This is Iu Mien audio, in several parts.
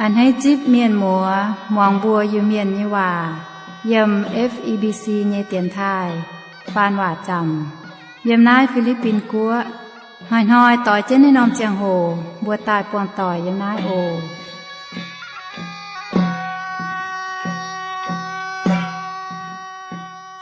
A'hneiv zipv mienh muoz muangx mbuo Iu-Mienh nyei waac yiem F E B C nyei dienx taaih faan waac zaamc yiem naaiv Fi^li^bin Guoqv. Hnoi-hnoi doix jienv naaiv norm ziangh hoc mbuo daaih buangh doic yiem naaiv oc.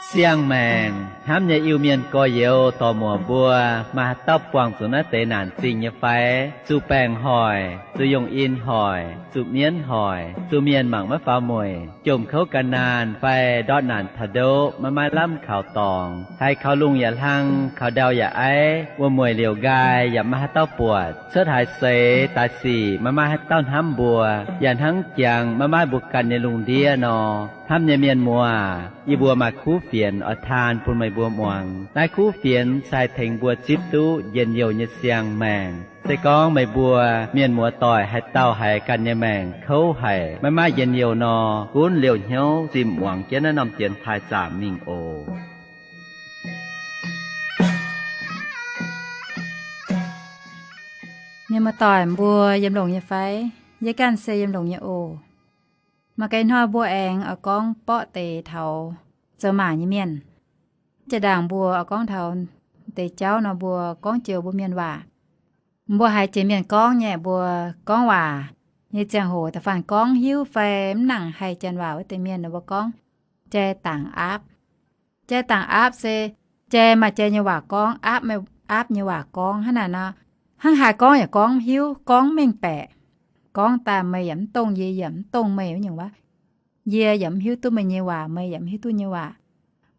Siang-maengc hnamv nyei Iu-Mienh gorx-youz dorc-muoc mbuo, maaih haaix dauh buangh zuqc naaiv deix naanc zingh nyei fai? Zuqc baengc hoic, zuqc yongh in hoic, zuqc mienv hoic, zuqc mienh mangc maiv faaux mueic, jomc kouv ga'naanh fai ndortv naanc taux ndoqv maiv maaih lamh kaux dorngx, haiz kaux lungh yaac hlang, kaux ndau yaac aiv, wuom-mueic liouc nqaai yaac maiv maaih haaix dauh buatc, cuotv haaix seix daaih sic maiv maaih haaix dauh hnamv mbuo, yaac hnangv jangx maiv maaih mbuo ganh nyei lungh ndiev nor. Hnamv nyei mienh muoz, yie mbuo maaih kuv fienx oix taan bun meih mbuo muangx. Naaiv kuv fienx se haih tengx mbuo zipv duqv njien-youh nyei siang-maengc. Se gorngv meih mbuo mienh muoz-doic haaix dauh haiz ganh nyei maengc kouv haic, maiv maaih njien-youh nor, gunv liouh hnyouv zimh muangx jienv naaiv norm dienx taaih zaamc mingh oc. Mienh muoz-doic mbuo yiem longx nyei fai? Yie ganh se yiem longx nyei oc. Maaih ganh hnoi mbuo aengx oix gorngv borqv deix taux zoux maac nyei mienh. Jiex ndaangc mbuo oix gorngv taux deix jauv nor, mbuo gorngv joux mbuo mienh waac. Mbuo haiz jiex mienh gorngv nyei, mbuo gorngv waac nyei ziangh hoc da'faanh gorngv hiuv fai mv nangc haih janx waac wuov deix mienh nor, mbuo gorngv jai dangc aapv. Jai dangc aapv se jai maaih jai nyei waac gorngv, aapv maaih aapv nyei waac gorngv. Hnangv naaic nor, hnangv haaix gorngv yaac gorngv mv hiuv, gorngv mv mengh baeqc. Gorngv daaih meih yaac mv dongh yie, yie yaac mv dongh meih wuov nyungc waac. Yie yaac mv hiuv duqv meih nyei waac, meih yaac mv hiuv duqv yie nyei waac.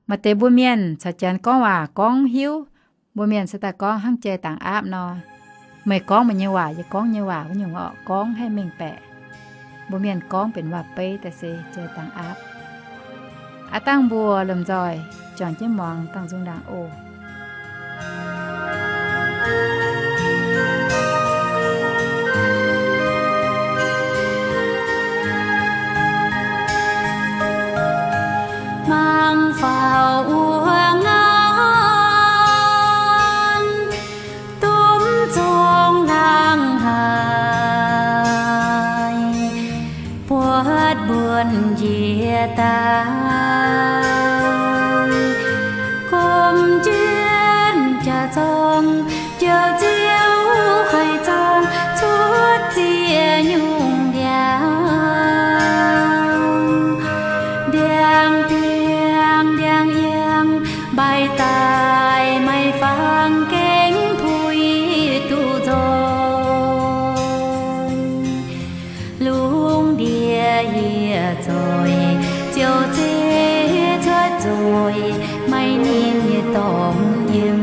Maaih deix mbuo mienh caux janx gorngv waac gorngv mv hiuv. Mbuo mienh se daaih gorngv hnangv jai dangc aapv nor, meih gorngv meih nyei waac, yie gorngv nyei waac wuov nyungc orqc, gorngv haih mengh baeqc. Mbuo mienh gorngv benx waac-beiv daaih se jai dangc aapv. Aav dangh mbuo lomh nzoih juangc jienv muangx dangh nzung ndaangc oc. Mangc faaux wuov ngaanc, domh zong laangz haic, buatc mbuonx njiec daaih, gomh jienv jaax-zorng, jouh ziouv haic zorng cuotv ziex nyungc ndiangx. Ndiangx biangh ndiangx yangh, mbaih daaih maiv fangx gengh puix duqv nzoih. Lungh ndiev yietc zoih, ziouc zeiz cuotv nzoih, maiv ninh nyei dorngx yiem.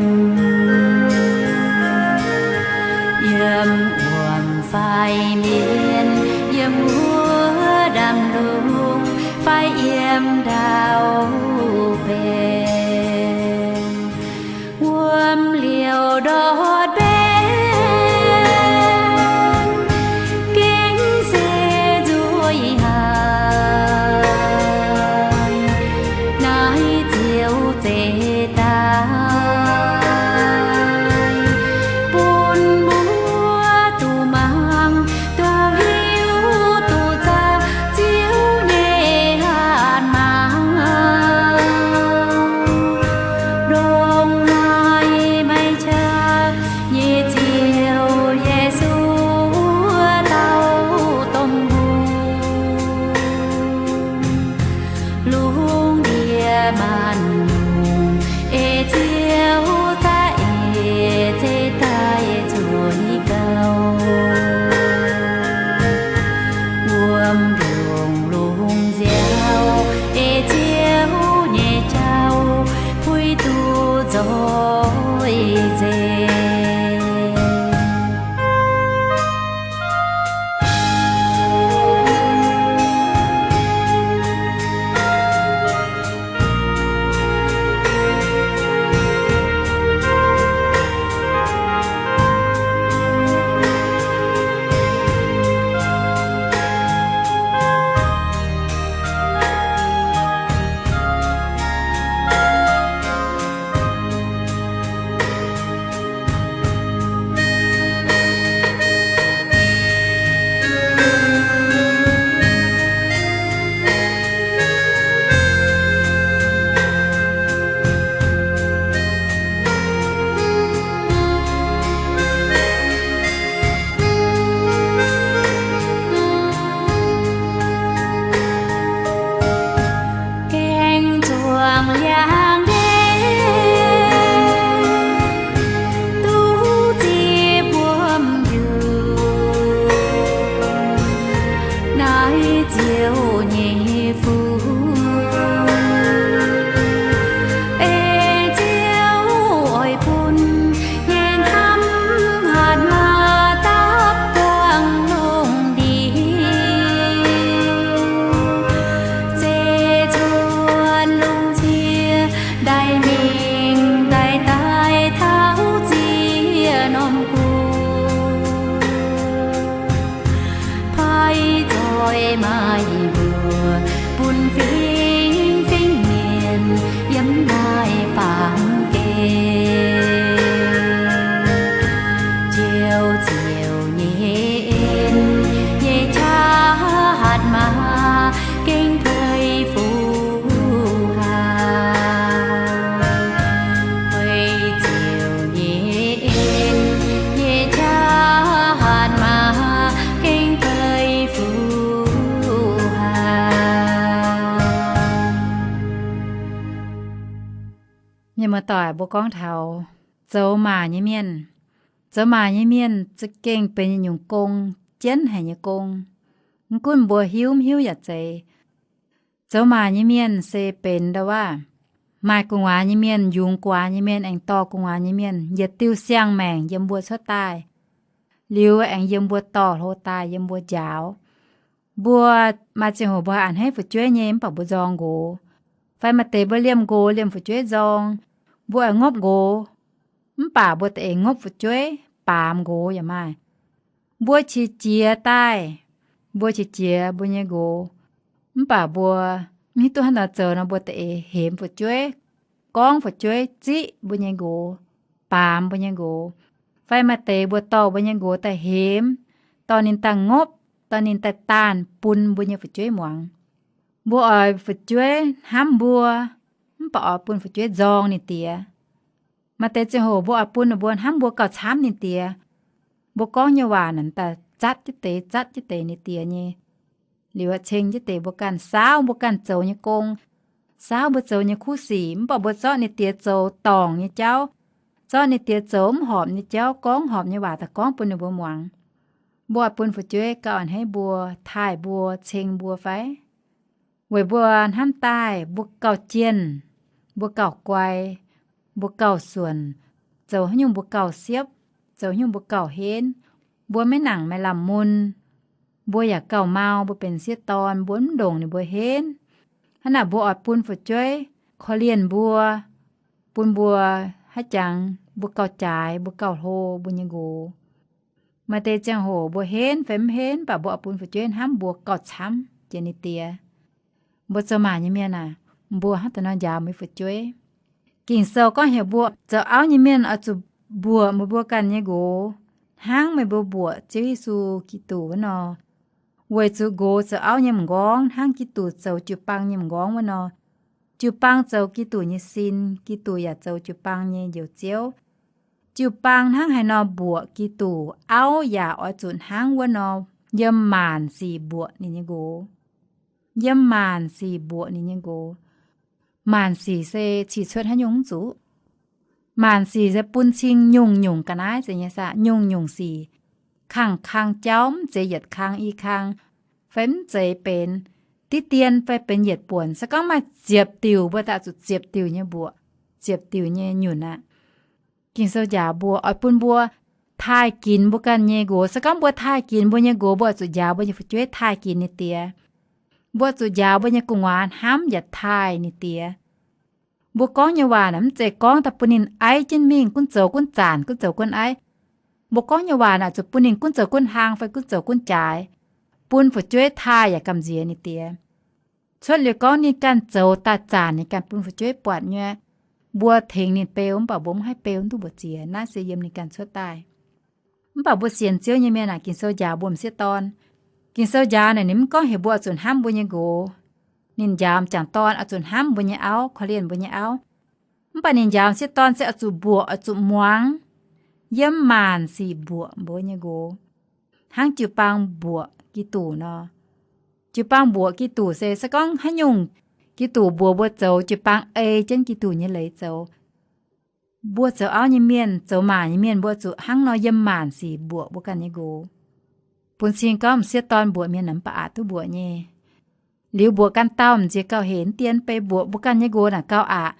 Yiem wuom fai mienh, yiem wuov ndaamv-lungh fai yiem ndau benx, wuom liouh ndortv mbenc, gengh se nzuih haic. Naaiv ziouc zeiz daaih bun mbuo duqv mangc, duqv hiuv, duqv zaah Ziouv nyei hatc maaz. Muoz-doic, mbuo gorngv taux zoux maac nyei mienh. Zoux maac nyei mienh za'gengh benx yietc nyungc gong, jienv haic nyei gong. Mv gunv mbuo hiuv mv hiuv yaac zeiz, zoux maac nyei mienh se benx ndau waav maaih gu'nguaaz nyei mienh, yungz gu'nguaaz nyei mienh, aengx dorh gu'nguaaz nyei mienh yietc diuh siang-maengc yiem mbuo cuotv daaih. Liuz aengx yiem mbuo dorh hlo daaih, yiem mbuo njaaux. Mbuo maaih ziangh hoc mbuo a'hneiv fu'jueiv nyei mv baac mbuo nzorng nqox, fai maaih deix mbuo liemh nqox liemh fu'jueiv nzorng. Mbuo oix ngopv nqox, mv baac mbuo da'eix ngopv fu'jueiv, baamz nqox yaac maaih. Mbuo qiex jiez daaih, mbuo qiex jiez mbuo nyei nqox, mv baac mbuo mv hiuv duqv hnangv haaix nor zoux nor, mbuo da'eix hemx fu'jueiv, gorngv fu'jueiv ziqv mbuo nyei nqox, baamz mbuo nyei nqox. Fai maaih deix mbuo dorh mbuo nyei nqox daaih hemx, dorh ninh daaih ngopv, dorh ninh daaih daanh bun mbuo nyei fu'jueiv muangx. Mbuo oix fu'jueiv hnamv mbuo, mv baac oix bun fu'jueiv nzorng ninh diex. Maaih deix ziangh hoc mbuo oix bun ninh mbuo hnamv mbuo gauh camv ninh diex. Mbuo gorngv nyei waac naaic daaih zatv jienv deix, zatv jienv deix ninh diex nyei. Liuz ceng jienv deix mbuo ganh, saauv mbuo ganh zoux nyei gong, saauv mbuo zoux nyei kuv sic, mv baac mbuo zorqv ninh diex zoux dorngc nyei jauv, zorqv ninh diex zoux mv horpc nyei jauv, gorngv horpc nyei waac daaih gorngv bun ninh mbuo muangx. Mbuo oix bun fu'jueiv gauh a'hneiv mbuo, taaih mbuo, ceng mbuo fai? Weic mbuo hnamv daaih mbuo gauh jienh, mbuo gauh guai, mbuo gauh suonc, zoux haaix nyungc mbuo gauh siepv, zoux haaix nyungc mbuo gauh henv. Mbuo maiv nangc maaih lamh mun, mbuo yaac gauh mau, mbuo benx sieqv dorn, mbuo mv ndongc ninh mbuo henv. Hnangv naaic mbuo oix bun fu'jueiv korv-lienh mbuo, bun mbuo haaix jangx mbuo gauh jaaix, mbuo gauh hlo mbuo nyei nqox. Maaih deix ziangh hoc mbuo henv fai mv henv, mv baac mbuo oix bun fu'jueiv hnamv mbuo gauh camv jiex ninh diex. Mbuo zoux maac nyei mienh aah, mbuo hnangv deix nor njaaux mbuo nyei fu'jueiv. Ging-Sou gorngv heuc mbuo zoux auv nyei mienh oix zuqc mbuoqc meih mbuo ganh nyei nqox hnangv meih mbuo mbuoqc Ziouv Yesu Giduc wuov nor. Weic zuqc nqox zoux auv nyei m'nqorngv hnangv Giduc zoux jiu-baang nyei m'nqorngv wuov nor. Jiu-baang zoux Giduc nyei sin, Giduc yaac zoux jiu-baang nyei Njoux Ziouv. Jiu-baang hnangv haaix nor mbuoqc Giduc, auv yaac oix zuqc hnangv wuov nor yiem maanc sic mbuoqc ninh nyei nqox. Yiem maanc sic mbuoqc ninh nyei nqox. Maanc sic se cih cuotv haaix nyungc mv zuqc. Maanc sic se bun cing nyungc-nyungc ga'naaiv zeiz nyei saah, nyungc-nyungc sic. Kangh kang jauv, mv zeiz yietc kang i kang, fai mv zeiz benx diqv dien fai benx yietc buonc. Se gorngv maaih ziepc diuc, mbuo daaih zuqc ziepc diuc nyei mbuoqc, ziepc diuc nyei nyunc aqv. Ging-Sou njaaux mbuo oix bun mbuo taaih ginx mbuo ganh nyei nqox. Se gorngv mbuo taaih ginx mbuo nyei nqox, mbuo oix zuqc njaaux mbuo nyei fu'jueiv taaih ginx ninh diex. Mbuo zuqc njaaux mbuo nyei gu'nguaaz hnamv yaac taaih ninh diex. Mbuo gorngv nyei waac naaic mv zeiz gorngv daaih bun ninh aiv jienv mingh, gunv zoux gunv zaanc, gunv zoux gunv aiv. Mbuo gorngv nyei waac naaic zuqc bun ninh gunv zoux gunv hlang fai gunv zoux gunv jaaix, bun fu'jueiv taaih yaac gamh nziex ninh diex. Cuotv liuz gorngv ninh ganh zoux daaih zaanc ninh ganh bun fu'jueiv buatc nyei, mbuo tengx ninh beu mv baac mbuo mv haih beu duqv mbu'ziex. Naaiv se yiem ninh ganh cuotv daaih. Mv baac mbuo sienx Ziouv nyei mienh aah, Ging-Sou njaaux mbuo m'sieqv dorn. Ging-Sou njaaux naaic ninh mv gorngv heuc mbuo oix zuqc hnamv mbuo nyei nqox. Ninh njaaux m'jangc dorn oix zuqc hnamv mbuo nyei auv, korv-lienh mbuo nyei auv. Mv baac ninh njaaux m'sieqv dorn se oix zuqc mbuoqc, oix zuqc muangx, yiem maanc sic mbuoqc mbuo nyei nqox, hnangv jiu-baang mbuoqc Giduc nor. Jiu-baang mbuoqc Giduc se, se gorngv haaix nyungc Giduc mbuox mbuo zoux, jiu-baang ei jienv Giduc nyei leiz zoux. Mbuo zoux auv nyei mienh, zoux maac nyei mienh, mbuo zuqc hnangv nor yiem maanc sic mbuoqc mbuo ganh nyei nqox. Bun cing gorngv m'sieqv dorn mbuoqc mienh naaic mv baac aqc duqv mbuoqc nyei. Liuz mbuoqc ganh dauh m'nziex gauh hec, dien bei mbuoqc mbuo ganh nyei nqox naaic gauh aqc.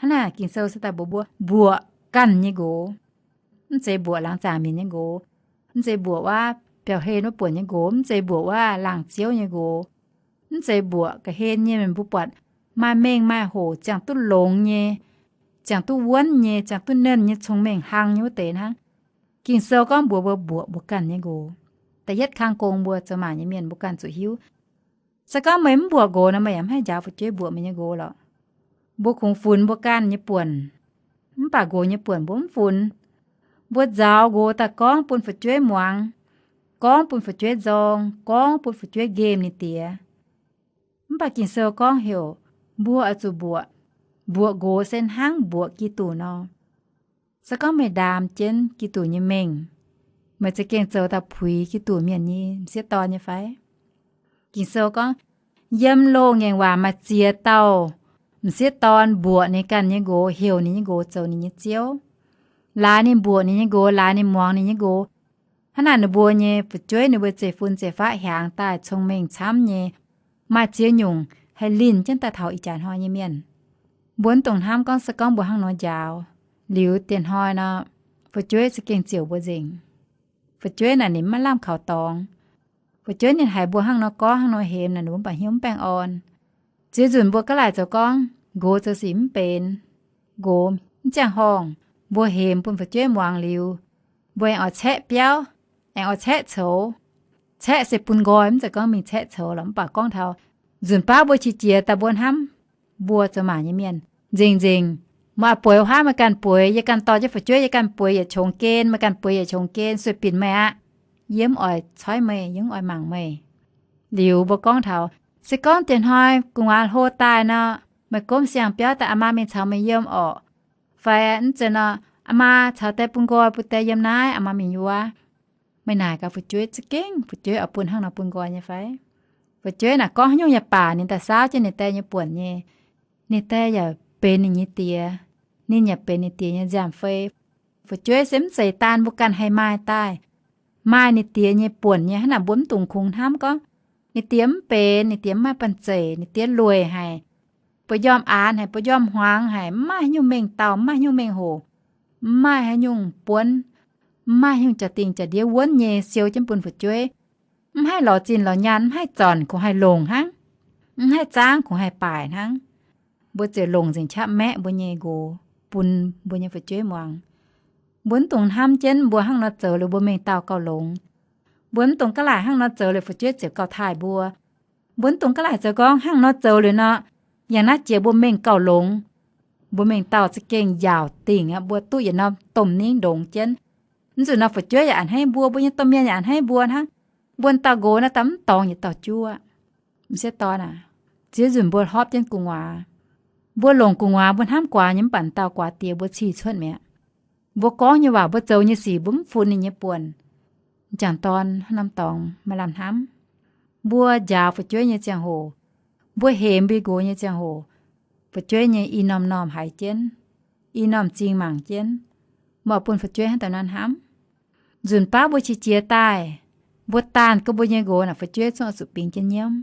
Hnangv naaic Ging-Sou se daaih mbuox mbuo mbuoqc ganh nyei nqox. Mv zeiz mbuoqc laangz zaangc mienh nyei nqox. Mv zeiz mbuoqc wuov biauv-hlen wuov buonc nyei nqox. Mv zeiz mbuoqc wuov laangz ziouv nyei nqox. Mv zeiz mbuoqc ga'hlen nyei, mbuo buatc maaih mengh maaih hoc, ziangh duqv longx nyei, ziangh duqv wuonv nyei, ziangh duqv nernh nyei, cong-mengh hlang nyei wuov deix hnangv. Ging-Sou gorngv mbuox mbuo mbuoqc mbuo ganh nyei nqox. Da'yietv kang gong mbuo zoux maac nyei mienh mbuo ganh zuqc hiuv. Se gorngv meih mv mbuoqc nqox nor, meih yaac mv haih njaaux fu'jueiv mbuoqc meih nyei nqox lorqc. Mbuo kungx funx mbuo ganh nyei buonc, mv baac nqox nyei buonc mbuo mv funx. Mbuo nzaaux nqox daaih gorngv bun fu'jueiv muangx, gorngv bun fu'jueiv nzorng, gorngv bun fu'jueiv nqemh ninh diex. Mv baac Ging-Sou gorngv heuc mbuo oix zuqc mbuoqc, mbuoqc nqox se hnangv mbuoqc Giduc nor. Se gorngv meih ndaam jienv Giduc nyei mengh, meih za'gengh zoux daaih puix Giduc mienh nyei m'sieqv dorn nyei fai? Ging-Sou gorngv, yiem loz-ngaengc waac maaih ziex dauh M'sieqv dorn mbuoqc ninh ganh nyei nqox, heuc ninh nyei nqox zoux ninh nyei ziouv. Laaix ninh mbuoqc ninh nyei nqox, laaix ninh muangx ninh nyei nqox. Hnangv naaic ninh mbuo nyei fu'jueiv, ninh mbuo zeiv-fun zeiv-faqv hiaangx daaih, cong-mengh camv nyei, maaih ziex nyungc haih linh jienv daaih taux ih jaax hnoi nyei mienh. Mbuo mv dungx hnamv gorngv se gorngv mbuo hnangv nor njaaux liuz, dieh hnoi nor, fu'jueiv za'gengh ziouc mbuo nzengc. Fu'jueiv naaic ninh maiv lamh kaux dorngx. Fu'jueiv ninh haiz mbuo hnangv nor gorngv, hnangv nor hemx naaic, ninh mbuo mv baac hnyouv mv baengh orn. Ziex nzunc mbuo gaav laaic zoux gorngv nqox zoux sic mv benx, nqox mv ziangh horngh, mbuo hemx bun fu'jueiv muangx liuz, mbuo aengx oix caeqv biauv, aengx oix caeqv coux. Caeqv se bun nqoi, mv zeiz gorngv mingh caeqv coux lorqc. Mv baac gorngv taux nzunc baav mbuo qiex jiez daaih mbuo hnamv mbuo zoux maac nyei mienh, nzengc-nzengc, meih oix bueix wuov haav meih ganh bueix, yie ganh dorh jienv fu'jueiv yie ganh bueix yietc qongx gen, meih ganh bueix yietc qongx gen, sueih binc meih aqv. Yie mv oix coiv meih, yie mv oix mangc meih. Liuz mbuo gorngv taux, se gorngv dieh hnoi gu'nguaaz hlo daaih nor, meih gomv siang-biauv daaih, aa maa mingh caux meih yiem orqc. Fai mv zeiz nor, aa maa caux die bun nqoi, bun die yiem naaiv, aa maa mingh wuov. Meih naaic gaax fu'jueiv, za'gengh fu'jueiv oix bun hnangv nor bun nqoi nyei fai? Fu'jueiv naaic gorngv haaix nyungc yaac baac, ninh daaih saauv jienv ninh die nyei buonc nyei. Ninh die yaac benx ninh nyei diex, ninh yaac benx ninh diex nyei nziaamv-fei. Fu'jueiv se mv zeiz daan mbuo ganh haih maaih daaih. Maaih ninh diex nyei buonc nyei, hnangv naaic mbuo mv dungx kungx hnamv gorngv ninh diex mv benx, ninh diex mv maaih banh zeic, ninh diex lueic haic, buoz-njormh aanx haic, buoz-njormh hmuangx haic, mv maaih haaix nyungc mengh dauh, mv maaih haaix nyungc mengh hoc, mv maaih haaix nyungc buonv, mv maaih haaix nyungc jaa-dingh jaa-ndiev wuonv nyei siou jienv bun fu'jueiv. Mv haih lorz zinh lorz nyaanh, mv haih zornc, kungx haih longc hnangv. Mv haih zaangv, kungx haih baaic hnangv. Mbuo ziouc longc nzengc qaqv maeqv mbuo nyei nqox bun mbuo nyei fu'jueiv muangx. Mbuo mv dungx hnamv jienv mbuo hnangv nor zoux liuz mbuo mengh dauh gauh longx. Mbuo mv dungx gaav laaic hnangv nor zoux liuz fu'jueiv ziouc gauh taaih mbuo. Mbuo mv dungx gaav laaic zoux gorngv hnangv nor zoux liuz nor, yangh naaiv jiex mbuo mengh gauh longx. Mbuo mengh dauh za'gengh yaauc dingc aqv, mbuo duqv yietc norm domh ningv ndongx jienv. Mv zuqc nor fu'jueiv yaac a'hneiv mbuo, mbuo nyei domh mienh yaac a'hneiv mbuo hnangv. Mbuo dauh nqox naaiv daaih mv dorngx yietc dauh juov. M'sieqv dorn aac, ziex nzunc mbuo hlorpv jienv gu'nguaaz. Mbuo longc gu'nguaaz mbuo hnamv guaax nyei mv baac dauh guaax diex mbuo cih cuotv mi'aqv. Mbuo gorngv nyei waac, mbuo zoux nyei sic mbuo mv funx ninh nyei buonc. M'jangc dorn hnangv norm dorngx maaih lamh hnamv. Mbuo njaaux fu'jueiv nyei ziangh hoc, mbuo hemx mbuo nqox nyei ziangh hoc, fu'jueiv nyei i norm-norm haiz jienv, i norm-norm zingh mangc jienv. Mbuo bun fu'jueiv hnangv daaih nor hnamv. Nzunc baav mbuo qiex jiez daaih, mbuo daanh gu mbuo nyei nqox naaic fu'jueiv zungv oix zuqc bingx jienv nyiemv.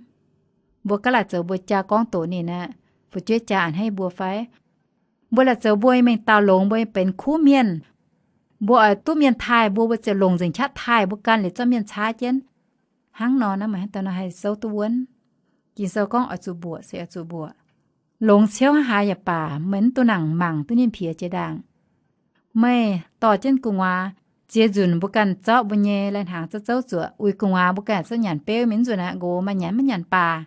Mbuo gaav laaic zoux mbuo jaa gorngv doqc ninh aqv, fu'jueiv jaa a'hneiv mbuo fai? Mbuo laaic zoux mbuo mengh dauh longx, mbuo benx kuv mienh. Mbuo oix duqv mienh taaih mbuo, mbuo ziouc longc nzengc qaqv taaih mbuo ganh liuz zorqv mienh caaiv jienv. Hnangv nor naaiv meih hnangv daaih nor haih souv duqv wuonv. Ging-Sou gorngv oix zuqc mbuoqc se oix zuqc mbuoqc. Longx ciouv hnangv haaix yaac baac, meih mv dungx nangc mangc duqv ninh piex jiex ndaangc. Meih dorh jienv gu'nguaaz, ziex nzunc mbuo ganh zorqv mbuo nyei lai-hnaangx zouv zouv zuoqc, uix gu'nguaaz mbuo ganh zorqv nyanc beuv mingh. Mv nzunc aqv, nqox maaih nyanc maiv nyanc baac,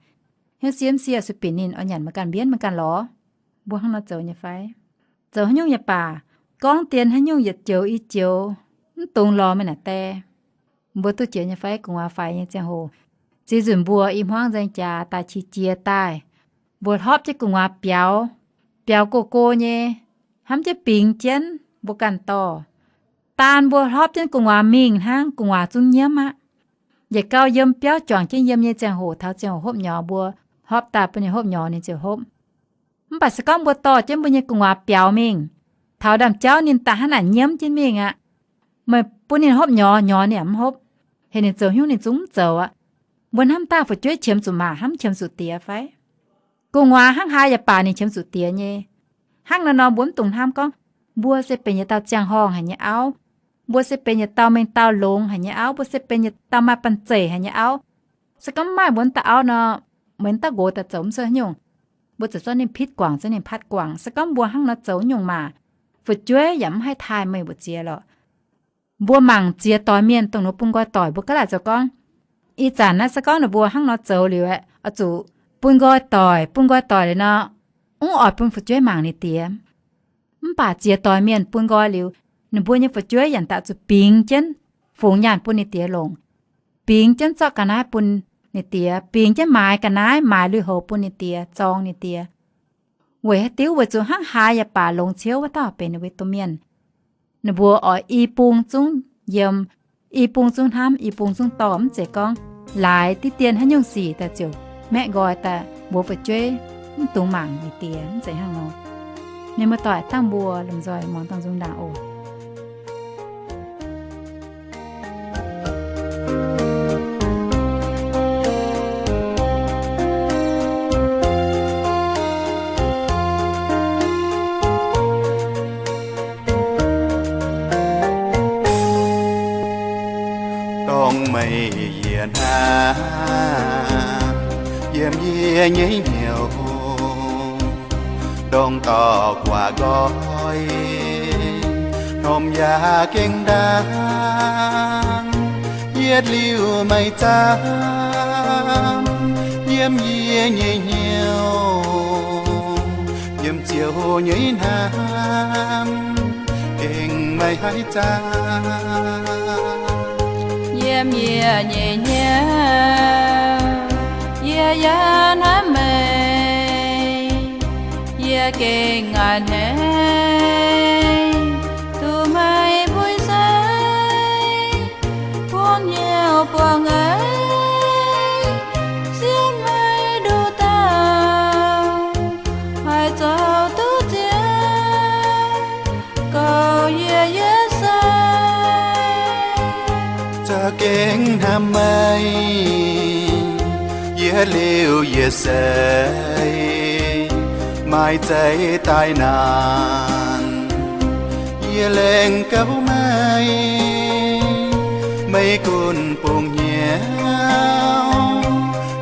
hnyouv sie mv sie, sueih binc ninh oix nyanc meih ganh mbienv meih ganh lorz. Mbuo hnangv nor zoux nyei fai? Zoux haaix nyungc yaac baac, gorngv dien haaix nyungc yietc joux i joux, mv dungx lorz meih naaic die. Mbuo duqv jiex nyei fai? Gu'nguaaz faix nyei ziangh hoc, ziex nzunc mbuo i hmuangv nzaeng jaax daaih qiex jiez daaih, mbuo hlorpv jienv gu'nguaaz biaux, biaux go go nyei, hnamv jienv bingx jienv mbuo ganh dorh. Daan mbuo hlorpv jienv gu'nguaaz mingh hnangv, gu'nguaaz zungv nyiemv aqv. Yietc gau yiem biauv juangc jienv yiem nyei ziangh hoc, taux ziangh hoc hopv nyorx mbuo hlorpv daaih bun ninh hopv nyorx ninh ziouc hopv. Mv baac se gorngv mbuo dorh jienv mbuo nyei gu'nguaaz biaux mingh, taux ndaamv-jauv ninh daaih hnangv naaic nyiemv jienv mingh aqv. Meih bun ninh hopv nyorx, nyorx ninh yaac mv hopv. Heuc ninh zoux hnyouv ninh zungv mv zoux aqv. Mbuo hnamv daaih fu'jueiv qiemx zuqc maa, hnamv qiemx zuqc diex fai? Gu'nguaaz hnangv haaix yaac baac ninh qiemx zuqc diex nyei. Hnangv naaiv nor mbuo mv dungx hnamv gorngv, mbuo se benx yietc dauh ziangh horngh haic nyei auv. Mbuo se benx yietc dauh mengh dauh longx haic nyei auv. Mbuo se benx yietc dauh maaih banh zeic haic nyei auv. Se gorngv mv maaih mbuo dauh auv nor, meih dauh nqox daaih zoux mv cuotv haaix nyungc. Mbuo ziouc zorqv ninh pitv guangc, zorqv ninh patv guangc. Se gorngv mbuo hnangv nor zoux nyungc maa, fu'jueiv yaac mv haih taaih meih mbu'ziex lorqc. Mbuo mangc ziex doix mienh dongh ninh bun nqoi doic, mbuo gaav laaic zoux gorngv, ih zanc naaiv se gorngv ninh mbuo hnangv nor zoux liuz aeqv, oix zuqc bun nqoi doic, bun nqoi doic liuz nor, mv oix bun fu'jueiv mangc ninh diex. Mv baac ziex doix mienh bun nqoi liuz, ninh mbuo nyei fu'jueiv yaac daaih zuqc bingx jienv fungx nyaanh bun ninh diex longc, bingx jienv zorqv ga'naaiv bun ninh diex, bingx jienv maaiz ga'naaiv, maaiz lui-houx bun ninh diex, zorng ninh diex. Weic haaix diuc? Weic zuqc hnangv haaix yaac baac longx ciouv wuov dauh benx ninh mbuo domh mienh. Ninh mbuo oix i bung zungv yiem, i bung zungv hnamv, i bung zungv dorh, mv zeiz gorngv laaix diqv dien haaix nyungc sic daaih ziouc maeqv nqoi daaih mbuox fu'jueiv. mv dungx mangc nyei diex, mv zeiz hnangv nor. Mienh muoz-doic, dangh mbuo lomh nzoih muangx dangh nzung ndaangc oc. Dongh meih yie hnamv yiem yie nyei hnyouv, dongh dorh guaax nqoi hnomv yaac gengh ndaangc, yietc liuz meih zaamv yiem yie nyei hnyouv, yiem Ziouv nyei hnamv gengh maiv haih zaamv. Yiem yie nyei hnyouv, yie yaac hnamv meih, yie gengh a'hneiv duqv meih mbui sai, bungx hnyouv buangh eix, siemv meih nduqc dauh, haih zoux duqv Ziouv, gauh yie yietc seix za'gengh hnamv meih. Yietc liuz yietc seix maaih zeiz daaih naanc, yie laengz gauh meih, meih gunv bungx hnyouv.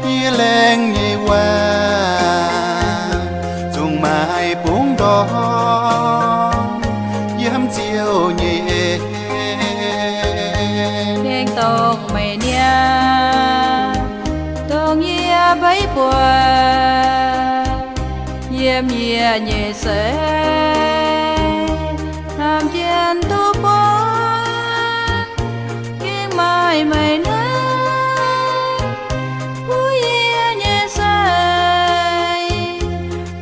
Yie laengz nyei waac zungv maaih bungx ndorm yiem Ziouv nyei en. Gengh dongh meih niaa, dongh yie mbeix buoz, yiem yie nyei seix hnamv jienv duqv buonc, gengh maaih meih naaiv, mbuo yie nyei seix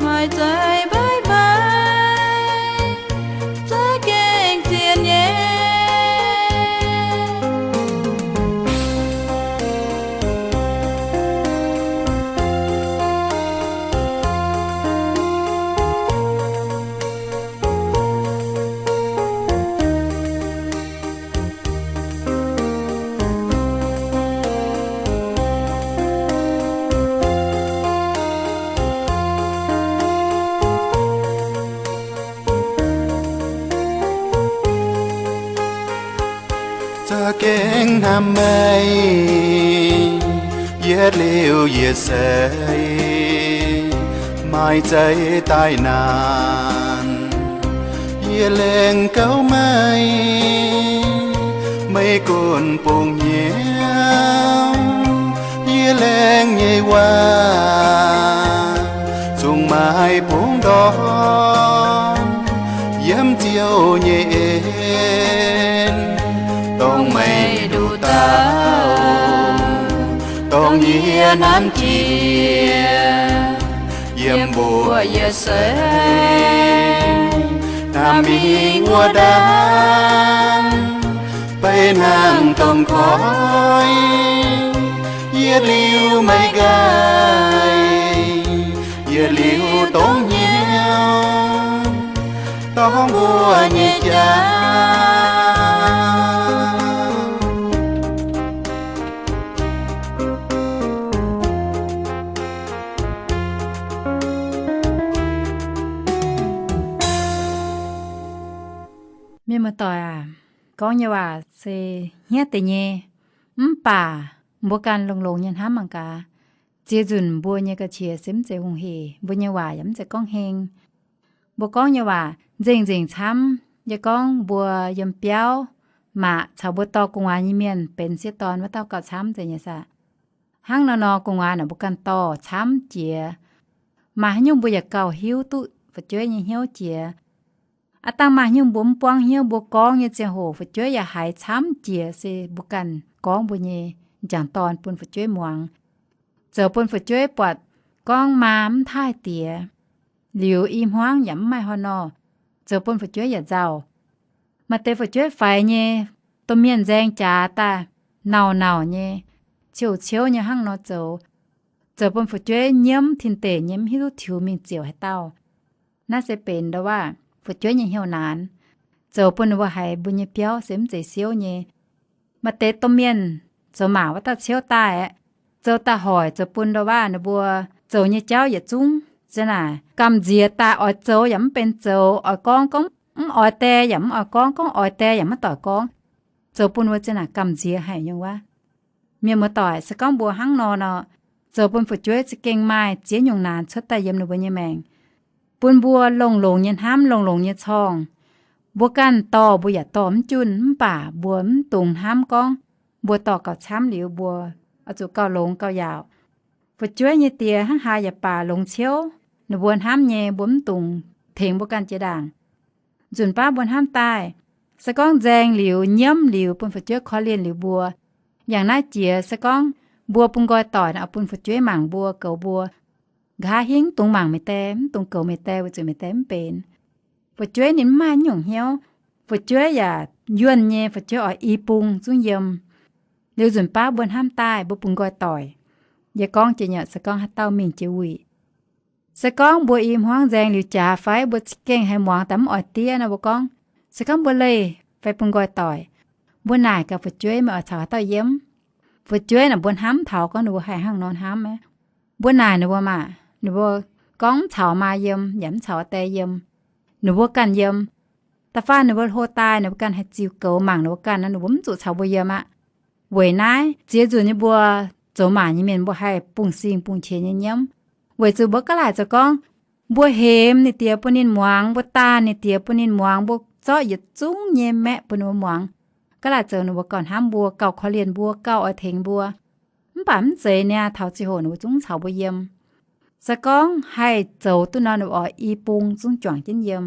maaih zeiz mbaiv mbaiv, za'gengh zien nyei. Za'gengh hnamv meih, yietc liuz yietc seix maaih zeiz daaih naanc. Yie laengz gauh meih, meih gunv bungx hnyouv. Yie laengz nyei waac zungv maaih bungx ndorm yiem Ziouv nyei en. Dongh meih nduqc dauh, dongh yie hnamv jiex, yiem mbuo yietc seix hnamv mingh wuov ndaangc, beiv hnangv domh koiv, yietc liuz meih nqaih, yietc liuz dongh hnyouv, dongh mbuo nyei jauv. Mienh muoz-doic aac, gorngv nyei waac se hniev deix nyei, mv baac mbuo ganh longx-longx nyei hnamv mangc gaax, ziex nzunc mbuo nyei ga'qiex se mv zeiz hungh hec, mbuo nyei waac yaac mv zeiz gorngv heng. Mbuo gorngv nyei waac nzengc-nzengc camv. Yie gorngv mbuo yiem biauv maac caux mbuo dorh gu'nguaaz nyei mienh benx sieqv dorn wuov dauh gauh camv nzengc nyei saah. Hnangv nor nor gu'nguaaz naaic mbuo ganh dorh camv jiex. Maaih haaix nyungc mbuo yaac gauh hiuv duqv fu'jueiv nyei hnyouv jiex. Aav dangh maaih haaix nyungc mbuo mv buangv hnyouv, mbuo gorngv nyei ziangh hoc fu'jueiv yaac haiz camv jiex se mbuo ganh gorngv mbuo nyei m'jangc dorn bun fu'jueiv muangx, zoux bun fu'jueiv buatc gorngv maa mv taaih diex, liuz i hmuangv yaac mv maaih haaix nor, zoux bun fu'jueiv yaac nzauh. Maaih deix fu'jueiv faix nyei, domh mienh nzaeng jaax daaih, nauc-nauc nyei, ciouv-ciouv nyei hnangv nor zoux. zoux bun fu'jueiv nyiemv tin-deic nyei, mv hiuv duqv tiux mingh ziouc haaix dauh. Naaiv se benx ndo waav fu'jueiv nyei hnyouv naanc, zoux bun ninh mbuo haiz mbuo nyei biauv se mv zeiz siouv nyei. Maaih deix domh mienh zoux maac wuov dauh ciouv daaih aeqv, zoux daaih hoic zoux bun ndo waav ninh mbuo zoux nyei jauv yietc zungv za'naaic gamh nziex daaih, oix zoux yaac mv benx zoux, oix gorngv gorngv mv oix die, yaac mv oix gorngv gorngv oix die, yaac maiv doic gorngv, zoux bun mbuo za'naaic gamh nziex haic nyungc wuov. Mienh muoz-doic, se gorngv mbuo hnangv nor nor, zoux bun fu'jueiv za'gengh maaih ziex nyungc naanc cuotv daaih yiem ninh mbuo nyei maengc, bun mbuo longx-longx nyei hnamv, longx-longx nyei corngh. Mbuo ganh dorh mbuo yaac dorh mv junh, mv baac mbuo mv dungx hnamv gorngv mbuo dorh gauh camv liuz mbuo oix zuqc gauh longx gauh yaauc. Fu'jueiv nyei die hnangv haaix yaac baac longx ciouv, ninh mbuo hnamv nyei mbuo mv dungx tengx mbuo ganh jiex ndaangc. Nzunc baav mbuo hnamv daaih, se gorngv nzaeng liuz, nyiemv liuz, bun fu'jueiv korv-lienh liuz mbuo, yangh naaiv jiex se gorngv mbuo bun nqoi doic oix bun fu'jueiv mangc mbuo, goux mbuo. Nqa'haav hingv dungx mangc meih die, mv dungx goux meih die, weic zuqc meih die mv benx. Fu'jueiv ninh mv maaih nyungc hnyouv. Fu'jueiv yaac yuonh nyei, fu'jueiv oix i bung zungv yiem. Liuz nzunc baav mbuo hnamv daaih mbuo bun nqoi doic, yie gorngv jiex nyei, se gorngv haaix dauh mingh jiex wuic, se gorngv mbuo i hmuangv nzaeng liuz jaax fai mbuo za'gengh haiz muangx daaih mv oix diev nor, mbuo gorngv, se gorngv mbuo leih fai bun nqoi doic, mbuo naaic gaax fu'jueiv, meih oix caux haaix dauh yiem? Fu'jueiv naaic mbuo hnamv taux gorngv ninh mbuo haih hnangv nor hnamv aqv. Mbuo naaic ninh mbuo maah, ninh mbuo gorngv mv caux maa yiem yaac mv caux die yiem, ninh mbuo ganh yiem. Da'faanh ninh mbuo hlo daaih ninh mbuo ganh haih ziux goux mangc ninh mbuo ganh nor, ninh mbuo mv zuqc caux mbuo yiem aqv. Weic naaiv ziex nzunc nyei mbuo zoux maac nyei mienh mbuo haih bungx-sing bungx-qiex nyei nyiemv, weic zuqc mbuo ga'laaic zoux gorngv mbuo hemx ninh diex bun ninh muangx, mbuo daanh ninh diex bun ninh muangx, mbuo zorqv yietc zungv nyei maeqv bun ninh mbuo muangx. Ga'laaic zoux ninh mbuo gauh hnamv mbuo, gauh korv-lienh mbuo, gauh oix tengx mbuo. Mv baac mv zeiz niaa, taux ziangh hoc ninh mbuo zungv mv caux mbuo yiem. Se gorngv haih zoux duqv nor, ninh mbuo oix i bung zungv juangc jienv yiem.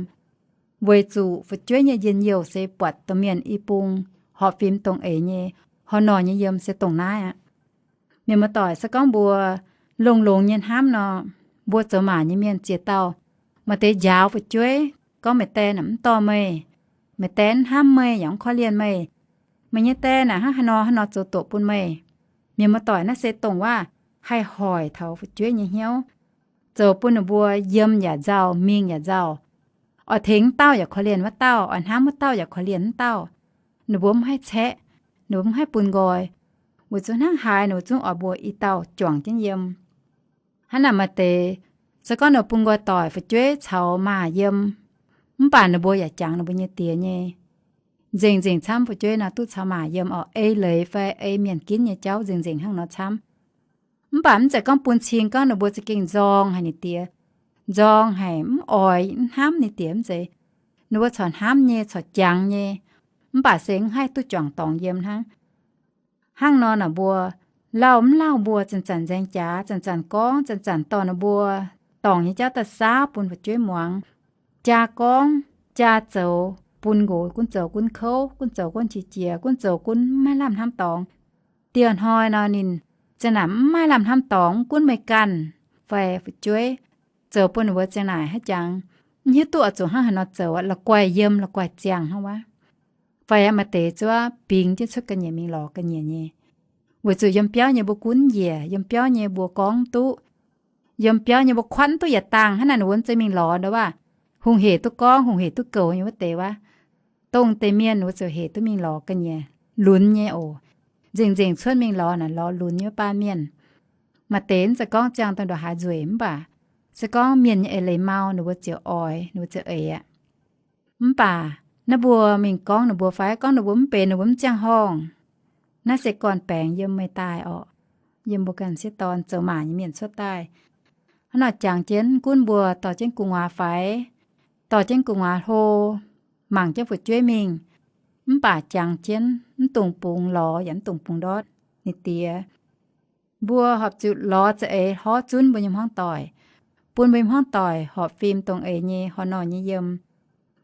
Weic zuqc fu'jueiv nyei njien-youh se buatc domh mienh i bung, horpc fim dongh eix nyei, horh norh nyei yiem se dongh naaiv aqv. Mienh muoz-doic, se gorngv mbuo longx-longx nyei hnamv nor, mbuo zoux maac nyei mienh ziex dauh, maaih deix njaaux fu'jueiv gorngv, meih die naaic mv dorh meih, meih die mv hnamv meih yaac mv korv-lienh meih. Meih nyei die naaic hnangv haaix nor hnangv nor zoux doqc bun meih. Mienh muoz-doic, naaiv se dongh waac haih hoic taux fu'jueiv nyei hnyouv, zoux bun ninh mbuo yiem yaac nzauh, mingh yaac nzauh. Oix tengx wuov dauh yaac korv-lienh wuov dauh, oix hnamv wuov dauh yaac korv-lienh wuov dauh. Ninh mbuo mv haih caeqv, ninh mbuo mv haih bun nqoi, weic zuqc hnangv haaix ninh mbuo zungv oix mbuo i dauh juangc jienv yiem. Hnangv naaic maaih deix, se gorngv ninh mbuo bun nqoi doic fu'jueiv caux maac yiem, mv baac ninh mbuo yaac jangx ninh mbuo nyei diex nyei. Nzengc-nzengc camv fu'jueiv nor duqv caux maac yiem orqc, ei leiz fai ei mienh ginv nyei jauv nzengc-nzengc hnangv nor camv. Mv baac mv zeiz gorngv bun cing gorngv ninh mbuo za'gengh nzorng haic ninh diex, nzorng haic mv oix mv hnamv ninh diex, mv zeiz. Ninh mbuo corc hnamv nyei, corc jangx nyei, mv baac se mv haih duqv juangc dorngx yiem hnangv. Hnangv nor naaic mbuo lauh mv lauh mbuo zanc-zanc nzaeng jaax, zanc-zanc gorngv, zanc-zanc dorh ninh mbuo dorngc nyei jauv daaih saauv bun fu'jueiv muangx. Jaa gorngv, jaa zoux, bun nqox gunv zoux gunv kouv, gunv zoux gunv qiex jiez, gunv zoux gunv mv maaih lamh hnamv dorngx. Dieh hnoi nor ninh ziang naaic mv maaih lamh hnamv dorngx, mv gunv meih ganh fai fu'jueiv, zoux bun ninh mbuo ziang naaic haaix jangx mv hiuv duqv oix zuqc hnangv haaix nor zoux, la'guaih yiem la'guaih ziangh hnangv wuov. Fai maaih deix zuov bingx jienv cuotv ga'nyiec mingh lorz ga'nyiec nyei. Weic zuqc yiem biauv nyei mbuo gunv njiec, yiem biauv nyei mbuo gorngv duqv, yiem biauv nyei mbuo kuatv duqv yietc dangh, hnangv naaic ninh mbuo za'gengh mingh lorz ndo waac. Hungh hec duqv gorngv, hungh hec duqv goux nyei wuov deix wuov, dongh deix mienh wuov ziouc hec duqv mingh lorz ga'nyiec lunx nyei oc. Nzengc-nzengc cuotv mingh lorz naaic lorz lunx nyei wuov baan mienh. Maaih deix mv zeiz gorngv ziangh dongh ndongc haaix nzueic, mv baac se gorngv mienh nyei eix leiz mau ninh mbuo ziouc oix, ninh mbuo ziouc eix aqv. Mv baac naaiv mbuo mingh gorngv ninh mbuo fai gorngv ninh mbuo mv benx, ninh mbuo mv ziangh horngh. Naaiv se gorn-baengx yiem meih daaih orqc, yiem mbuo ganh sieqv dorn zoux maac nyei mienh cuotv daaih. Hnangv nor jangx jienv gunv mbuo dorh jienv gu'nguaaz faix, dorh jienv gu'nguaaz hlo, mangc jienv fu'jueiv mingh, mv baac jangx jienv mv dungx bungx lorz yaac mv dungx bungx ndortv ninh diex. Mbuo horpc zuqc lorz za'eix hlorv zunv mbuo nyei hmuangv doic, bun mbuo nyei hmuangv doic horpc fim dongh eix nyei horh norh nyei yiem.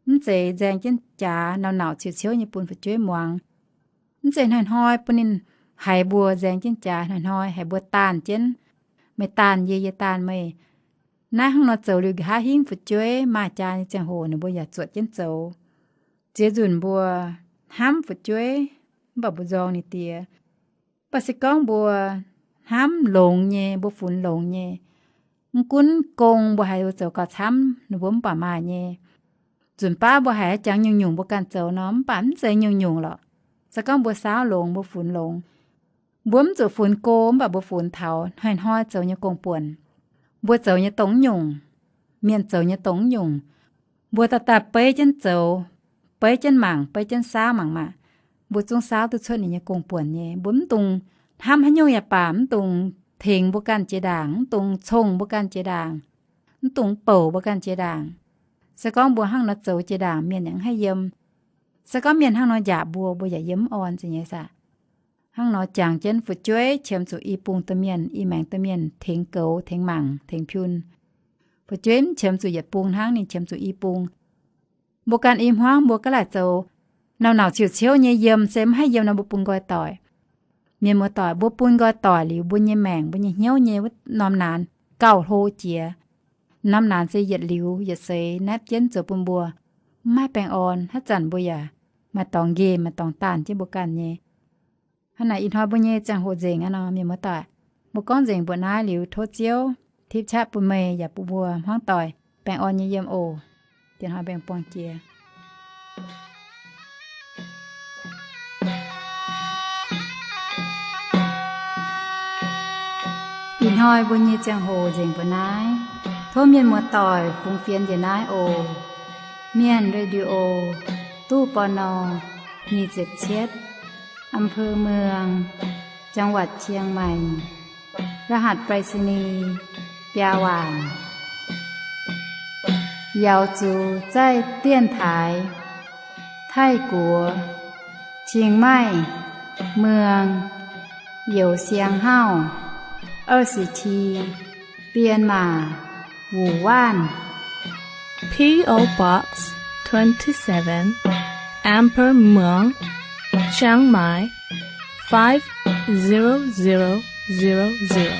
Mv zeiz nzaeng jienv jaax nauc-nauc ciouv-ciouv nyei bun fu'jueiv muangx. Mv zeiz hnoi-hnoi bun ninh haiz mbuo nzaeng jienv jaax, hnoi-hnoi haiz mbuo daanh jienv, meih daanh yie, yie daanh meih. Naaiv hnangv nor zoux liuz nqa'haav hingv fu'jueiv maaih jaa nyei ziangh hoc ninh mbuo yaac zuotc jienv zoux. Ziex nzunc mbuo hnamv fu'jueiv, mv baac mbuo nzorng ninh diex. Mv baac se gorngv mbuo hnamv longx nyei, mbuo funx longx nyei. Mv gunv gong mbuo haiz zoux gauh camv, ninh mbuo mv baac maaih nyei. Nzunc baav mbuo haiz jangx nyungc-nyungc mbuo ganh zoux nor, mv baac mv zeiz nyungc-nyungc lorqc. Se gorngv mbuo saauv longx, mbuo funx longx, mbuo mv zuqc funx go, mv baac mbuo funx taux hnoi-hnoi zoux nyei gong-buonc. Mbuo zoux nyei dongh nyungc, mienh zoux nyei dongh nyungc, mbuo daaih daaih beiv jienv zoux, beiv jienv mangc, beiv jienv saauv mangc maah. Mbuo zungv saauv duqv cuotv ninh nyei gong-buonc nyei. Mbuo mv dungx hnamv haaix nyungc yaac baac, mv dungx tengx mbuo ganh jiex ndaangc, mv dungx cong mbuo ganh jiex ndaangc, mv dungx bouc mbuo ganh jiex ndaangc. Se gorngv mbuo hnangv nor zoux jiex ndaangc, mienh yaac mv haih yiem. Se gorngv mienh hnangv nor njaaux mbuo, mbuo yaac yiem mv orn za'nyeic saah. Hnangv nor jangx jienv fu'jueiv qiemx zuqc i bung domh mienh, i maengx domh mienh tengx goux, tengx mangc, tengx piun. Fu'jueiv mv qiemx zuqc yietc bung hnangv, ninh qiemx zuqc i bung. Mbuo ganh i hmuangv mbuo gaav laaic zoux, nauc-nauc ciuc ciouv nyei yiem se mv haih yiem nor mbuo bun nqoi doic. Mienh muoz-doic, mbuo bun nqoi doic liuz, mbuo nyei maengc, mbuo nyei hnyouv nyei wuov norm naanx gauh hlo jiex. Norm naanx se yietc liuz yietc seix naetv jienv zoux bun mbuo mv maaih baengh orn. Haaix zanc mbuo yaac maaih dorngx nqemh, maaih dorngx daanh jienv mbuo ganh nyei. Hnangv naaic ih hnoi mbuo nyei ziangh hoc nzengc aqv nor, mienh muoz-doic, mbuo gorngv nzengc mbuoqc naaiv liuz, tov Ziouv tipv qaqv bun meih yaac bun mbuo hmuangv doic baengh orn nyei yiem oc. Diex hnoi mbuo buangh jiex. Ih hnoi mbuo nyei ziangh hoc nzengc mbuoqc naaiv. Tov mienh muoz-doic fungx fienx njiec naaiv oc. Mienh Radio, ตู้ ปณ. nyic ziepc cietv, อำเภอเมือง จังหวัดเชียงใหม่ รหัสไปรษณีย์ biaa waanc. Yaux zuqc zaih dienx taaix Taiv-Guoqv, Chiang Mai, Muang, Youz Siang Hauv, 二十七, Bienh Maac, Wuc Waanv. P O Box twenty-seven, Emperor Muang, Chiang Mai, five zero zero zero zero.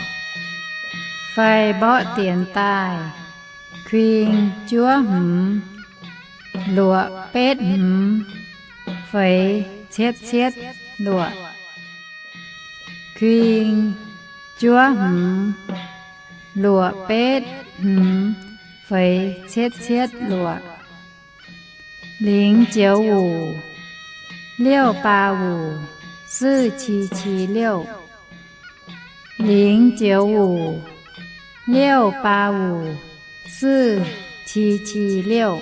Fai mborqv dienx daaih, kuing juov hmz, luoqc betv hmz, feix cietv cietv luoqc. Kuing juov hmz, luoqc betv hmz, feix cietv cietv luoqc. 零九五, 六八五, 四七七六. 零九五, 六八五, 四七七六.